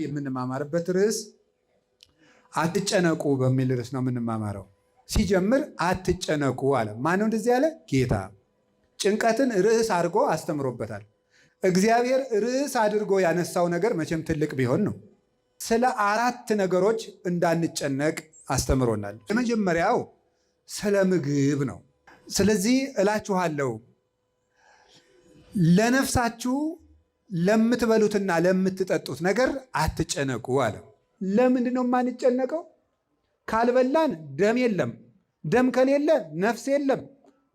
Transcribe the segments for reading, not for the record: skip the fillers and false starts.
የምንማማርበት ርዕስ አትጨነቁ በሚል ርዕስ ነው የምንማማረው። ሲጀምር አትጨነቁ አለ። ማነው እንደዚህ ያለ? ጌታ። ጭንቀትን ርዕስ አድርጎ አስተምሮበታል። እግዚአብሔር ርዕስ አድርጎ ያነሳው ነገር መቼም ትልቅ ቢሆን ነው። ስለ አራት ነገሮች እንዳንጨነቅ አስተምሮናል። የመጀመሪያው ስለ ምግብ ነው። ስለዚህ እላችኋለሁ ለነፍሳችሁ ለምትበሉትና ለምትጠጡት ነገር አትጨነቁ አለ። ለምንድን ነው የማንጨነቀው? ካልበላን ደም የለም። ደም ከሌለ ነፍስ የለም።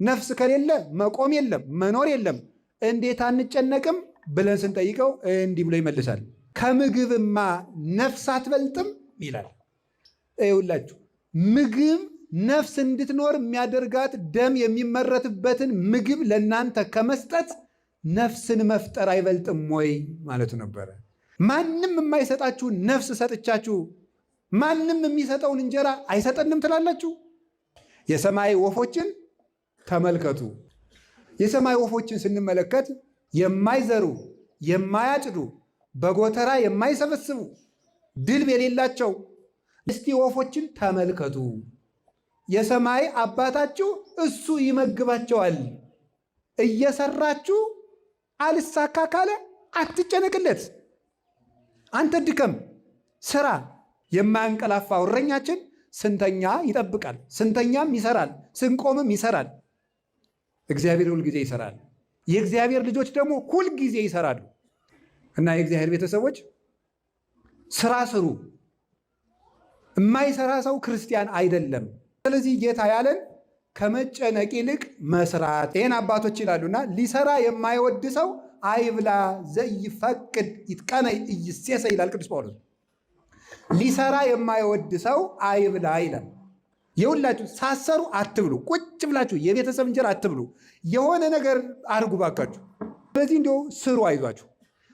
ነፍስ ከሌለ መቆም የለም፣ መኖር የለም። እንዴት አንጨነቅም ብለን ስንጠይቀው እንዲህ ብሎ ይመልሳል። ከምግብማ ነፍስ አትበልጥም ይላል። ይኸውላችሁ ምግብ ነፍስ እንድትኖር የሚያደርጋት ደም የሚመረትበትን ምግብ ለእናንተ ከመስጠት ነፍስን መፍጠር አይበልጥም ወይ ማለቱ ነበረ። ማንም የማይሰጣችሁ ነፍስ ሰጥቻችሁ ማንም የሚሰጠውን እንጀራ አይሰጠንም ትላላችሁ። የሰማይ ወፎችን ተመልከቱ። የሰማይ ወፎችን ስንመለከት የማይዘሩ የማያጭዱ፣ በጎተራ የማይሰበስቡ፣ ድልብ የሌላቸው እስቲ ወፎችን ተመልከቱ። የሰማይ አባታችሁ እሱ ይመግባቸዋል። እየሰራችሁ አልሳካ ካለ አትጨነቅለት። አንተ ድከም፣ ስራ። የማያንቀላፋው እረኛችን ስንተኛ ይጠብቃል፣ ስንተኛም ይሰራል፣ ስንቆምም ይሰራል። እግዚአብሔር ሁልጊዜ ይሰራል። የእግዚአብሔር ልጆች ደግሞ ሁልጊዜ ይሰራሉ። እና የእግዚአብሔር ቤተሰቦች ስራ ስሩ። የማይሰራ ሰው ክርስቲያን አይደለም። ስለዚህ ጌታ ያለን ከመጨነቅ ይልቅ መስራት። ይህን አባቶች ይላሉና ሊሰራ የማይወድ ሰው አይብላ ዘይፈቅድ ይትቀነይ ኢይሴሰ ይላል ቅዱስ ጳውሎስ። ሊሰራ የማይወድ ሰው አይብላ ይላል። የሁላችሁ ሳሰሩ አትብሉ፣ ቁጭ ብላችሁ የቤተሰብ እንጀራ አትብሉ። የሆነ ነገር አድርጉ ባካችሁ። ስለዚህ እንዲያው ስሩ፣ አይዟችሁ።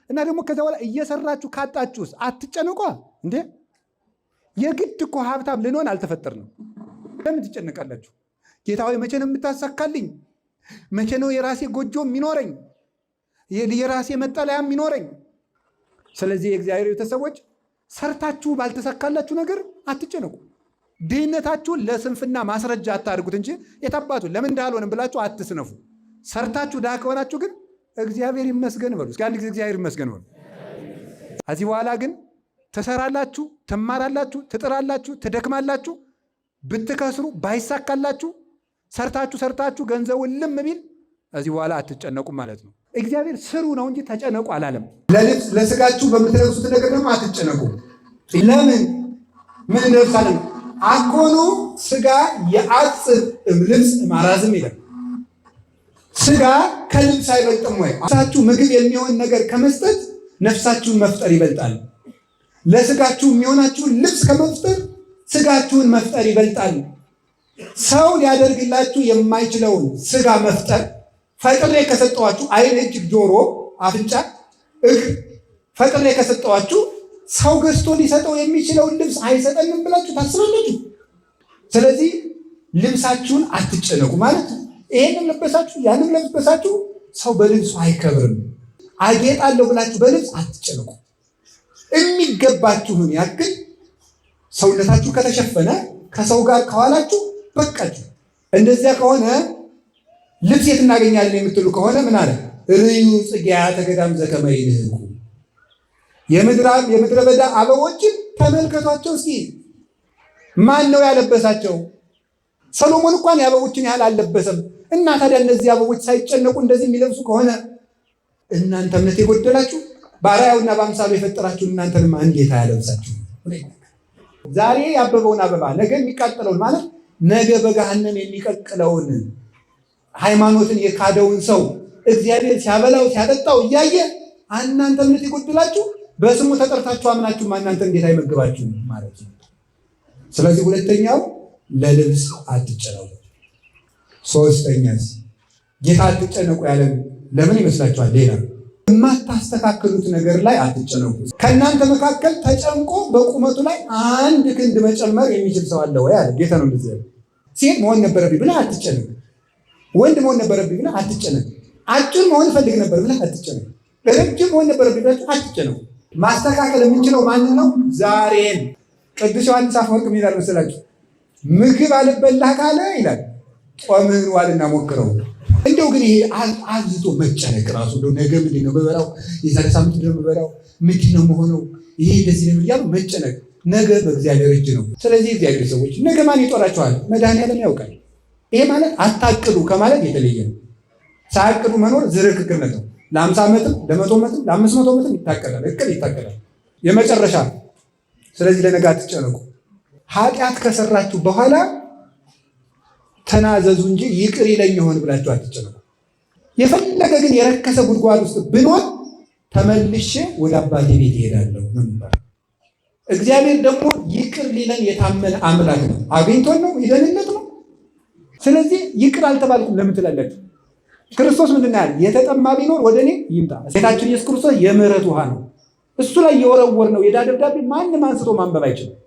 እና ደግሞ ከዛ በኋላ እየሰራችሁ ካጣችሁስ አትጨነቋ እንዴ። የግድ እኮ ሀብታም ልንሆን አልተፈጠርንም። ለምን ትጨነቃላችሁ? ጌታ ሆይ መቼ ነው የምታሳካልኝ? መቼ ነው የራሴ ጎጆ የሚኖረኝ? የራሴ መጠለያ የሚኖረኝ? ስለዚህ የእግዚአብሔር ቤተሰቦች ሰርታችሁ ባልተሳካላችሁ ነገር አትጨነቁ። ድህነታችሁን ለስንፍና ማስረጃ አታድርጉት እንጂ የታባቱ ለምን እንዳልሆንም ብላችሁ አትስነፉ። ሰርታችሁ ድሃ ከሆናችሁ ግን እግዚአብሔር ይመስገን በሉ። እስኪ አንድ ጊዜ እግዚአብሔር ይመስገን በሉ። ከዚህ በኋላ ግን ትሰራላችሁ፣ ትማራላችሁ፣ ትጥራላችሁ፣ ትደክማላችሁ። ብትከስሩ ባይሳካላችሁ ሰርታችሁ ሰርታችሁ ገንዘቡን ልም ቢል ከዚህ በኋላ አትጨነቁም ማለት ነው። እግዚአብሔር ስሩ ነው እንጂ ተጨነቁ አላለም። ለልብስ ለስጋችሁ በምትለብሱት ነገር ደግሞ አትጨነቁ። ለምን ምን እንለብሳለን? አኮኑ ስጋ የአጽብ እምልብስ እማራዝም ይላል። ስጋ ከልብስ አይበልጥም ወይ? ነፍሳችሁ ምግብ የሚሆን ነገር ከመስጠት ነፍሳችሁን መፍጠር ይበልጣል። ለስጋችሁ የሚሆናችሁን ልብስ ከመፍጠር ስጋችሁን መፍጠር ይበልጣል። ሰው ሊያደርግላችሁ የማይችለውን ስጋ መፍጠር ፈጥሬ ከሰጠኋችሁ ዓይን፣ እጅ፣ ጆሮ፣ አፍንጫ፣ እግር ፈጥሬ ከሰጠኋችሁ ሰው ገዝቶ ሊሰጠው የሚችለውን ልብስ አይሰጠንም ብላችሁ ታስባላችሁ? ስለዚህ ልብሳችሁን አትጨነቁ ማለት ይሄንም ለበሳችሁ ያንም ለበሳችሁ ሰው በልብሱ አይከብርም። አጌጣለሁ ብላችሁ በልብስ አትጨነቁ። የሚገባችሁን ያክል ሰውነታችሁ ከተሸፈነ ከሰው ጋር ከዋላችሁ በቃችሁ። እንደዚያ ከሆነ ልብስ የት እናገኛለን የምትሉ ከሆነ ምን አለ? ርእዩ ጽጌያተ ገዳም ዘከመ ይድህቁ፣ የምድረ በዳ አበቦችን ተመልከቷቸው እስኪ። ማን ነው ያለበሳቸው? ሰሎሞን እንኳን የአበቦችን ያህል አልለበሰም። እና ታዲያ እነዚህ አበቦች ሳይጨነቁ እንደዚህ የሚለብሱ ከሆነ እናንተ እምነት የጎደላችሁ በአርአያውና በአምሳሉ የፈጠራችሁ እናንተንማ እንዴት አያለብሳችሁ? ዛሬ ያበበውን አበባ ነገ የሚቃጠለውን ማለት ነገ በገሃነም የሚቀቅለውን ሃይማኖትን የካደውን ሰው እግዚአብሔር ሲያበላው ሲያጠጣው እያየ እናንተ እምነት የጎደላችሁ በስሙ ተጠርታችሁ አምናችሁ እናንተ እንዴት አይመግባችሁ ማለት ነው። ስለዚህ ሁለተኛው ለልብስ አትጨነቁ። ሶስተኛስ ጌታ አትጨነቁ ያለን ለምን ይመስላችኋል? ሌላ የማታስተካክሉት ነገር ላይ አትጨነቁ። ከእናንተ መካከል ተጨንቆ በቁመቱ ላይ አንድ ክንድ መጨመር የሚችል ሰው አለ ወይ አለ ጌታ። ነው እንደዚህ ያለ። ሴት መሆን ነበረብኝ ብለህ አትጨነቅ። ወንድ መሆን ነበረብኝ ብለህ አትጨነቅ። አጭር መሆን እፈልግ ነበር ብለህ አትጨነቅ። ረጅም መሆን ነበረብኝ ብላችሁ አትጨነቁ። ማስተካከል የምንችለው ማንን ነው? ዛሬን። ቅዱስ ዮሐንስ አፈወርቅ ምን ይላል መሰላችሁ? ምግብ አልበላህ ካለ ይላል ጾምህን ዋልና ሞክረው። እንደው ግን ይሄ አብዝቶ መጨነቅ ራሱ እንደው ነገ ምንድን ነው የምበላው፣ የዛሬ ሳምንት ምንድን ነው የምበላው፣ ምንድን ነው የምሆነው፣ ይሄ እንደዚህ ነው እያሉ መጨነቅ ነገ በእግዚአብሔር እጅ ነው። ስለዚህ እግዚአብሔር ሰዎች ነገ ማን ይጦራቸዋል? መድኃኒዓለም ያውቃል። ይሄ ማለት አታቅዱ ከማለት የተለየ ነው። ሳያቅዱ መኖር ዝርክርክነት ነው። ለ50 ዓመትም ለ100 ዓመትም ለ500 ዓመትም ይታቀዳል፣ እቅድ ይታቀዳል። የመጨረሻ ስለዚህ ለነገ አትጨነቁ። ኃጢአት ከሰራችሁ በኋላ ተናዘዙ እንጂ ይቅር ይለኝ ይሆን ብላችሁ አትጨነቁ። የፈለገ ግን የረከሰ ጉድጓድ ውስጥ ብኖር ተመልሼ ወደ አባቴ ቤት እሄዳለሁ ነው የሚባለው። እግዚአብሔር ደግሞ ይቅር ሊለን የታመነ አምላክ ነው። አግኝቶን ነው ይደንነት ነው። ስለዚህ ይቅር አልተባልኩም ለምን ትላላችሁ? ክርስቶስ ምንድን ነው ያለ? የተጠማ ቢኖር ወደ እኔ ይምጣ። ጌታችን ኢየሱስ ክርስቶስ የምሕረት ውሃ ነው። እሱ ላይ የወረወር ነው የዕዳ ደብዳቤ ማንም አንስቶ ማንበብ አይችልም።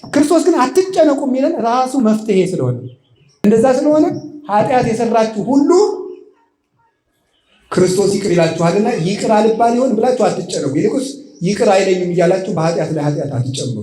ክርስቶስ ግን አትጨነቁ የሚለን ራሱ መፍትሄ ስለሆነ እንደዛ ስለሆነ ኃጢአት የሰራችሁ ሁሉ ክርስቶስ ይቅር ይላችኋልና ይቅር አልባል ይሆን ብላችሁ አትጨነቁ። ይልቁስ ይቅር አይለኝም እያላችሁ በኃጢአት ላይ ኃጢአት አትጨምሩ።